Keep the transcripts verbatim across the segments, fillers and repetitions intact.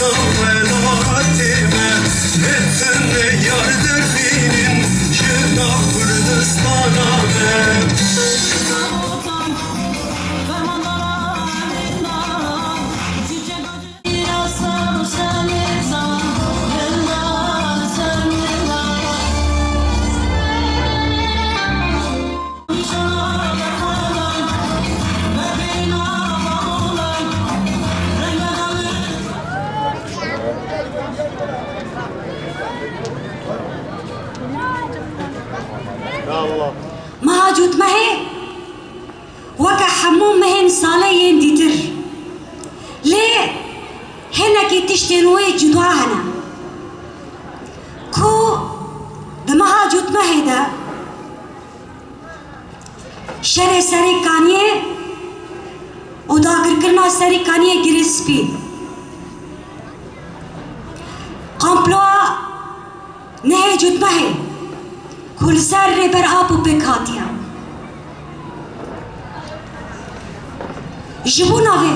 Welatê me, hêtin yar derxînin, jina Kurdistana me. Meha Cotmehê weke hemû mehên salê yên dîtir, lê hinekî tiştên wê cuda hene ku di meha Cotmehê de şerê Serê Kaniyê û dagirkirina Serê Kaniyê Girê Spî. Komploa nehê Cotmehê ku li ser Rêber Apo pêk hatiye. Ji bo navê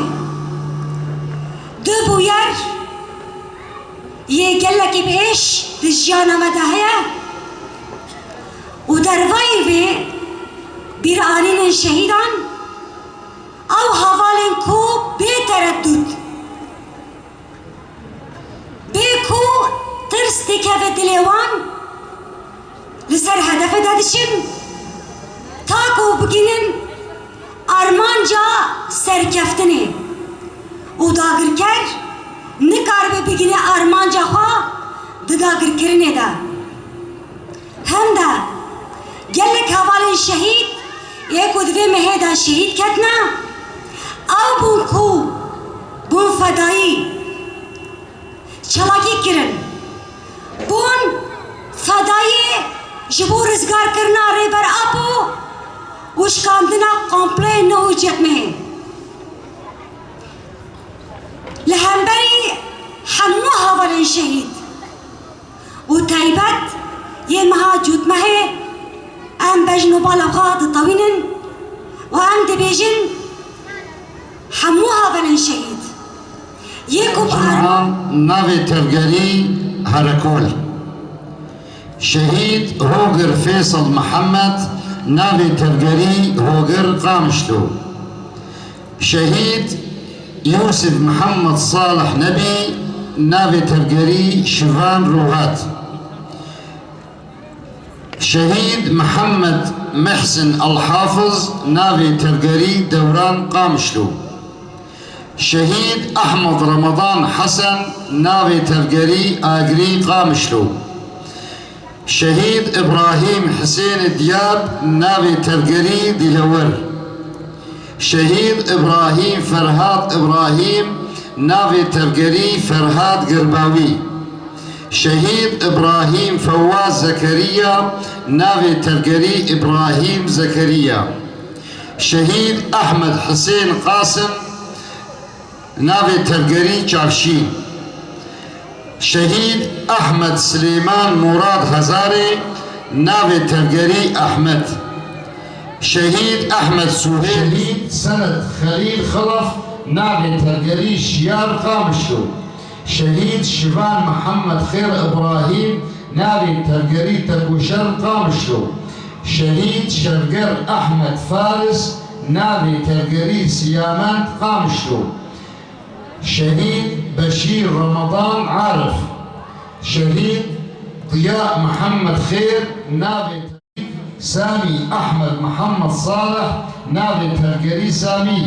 du bûyer yê gelekî bi êş di jiyana me de heye û dervayî vê bîranînên şehîdan ew hevalên ku bê tereddût, bê ku tirs dikeve dilê wan, li ser hedefê de diçin, ta ku bigihînin armanca serkeftinê û dagirker nikaribe bigihîne armanca xwe di dagirkirinê de. Hem de gelek hevalên şehîd yê ku di vê mehê de şehîd ketine, ew bûn ku bûn fedayî, çalakî kirin, bûn fedayî ji bo rizgarkirina Rêber Apo û şikandina komployê nû û cetmehê. Li hemberî hemû hevalên şehîd û taybet yê meha Cotmehê em bejn û bala xwe ditewînin û em dibêjin, hemû hevalên şehîd yê ku bi Erman navê tevgerî Herekol. Şehîd Hogir Fêsal Mihemed, navê tevgerî Hogir Qamişlo. Şehîd Yûsif Mihemed Salih Nebî, navê tevgerî Şivan Rûhat. Şehîd Mihemed Mihsin Elhafiz, navê tevgerî Dewran Qamişlo. Şehîd Ehmed Ramadan Hesen, navê tevgerî Agirî Qamişlo. Şehîd Îbrahîm Hisênê Diyab, navê tevgerî Dilewir. Şehîd Îbrahîm Ferhad Îbrahîm, navê tevgerî Ferhad Girbawî. Şehîd Îbrahîm Fewaz Zekeriya, navê tevgerî Îbrahîm Zekeriya. Şehîd Ehmed Hisên Qasim, navê tevgerî Çavşîn. Şehîd Ehmed Silêman Murad Hezarê, navê tevgerî Ehmed. Şehîd Ehmed Suhêl. Şehîd Semed Xelîl Xilaf, navê tevgerî Şiyar Qamişlo. Şehîd Şivan Mihemed Xêr Îbrahîm, navê tevgerî Tekoşer Qamişlo. Şehîd Şevger Ehmed Faris, navê tevgerî Siyamend Qamişlo. Şehîd Beşîr Ramadan Arif. Şehîd Diya Mihemed Xêr, navê Samî Ehmed Mihemed Salih, navê tevgerî Samî.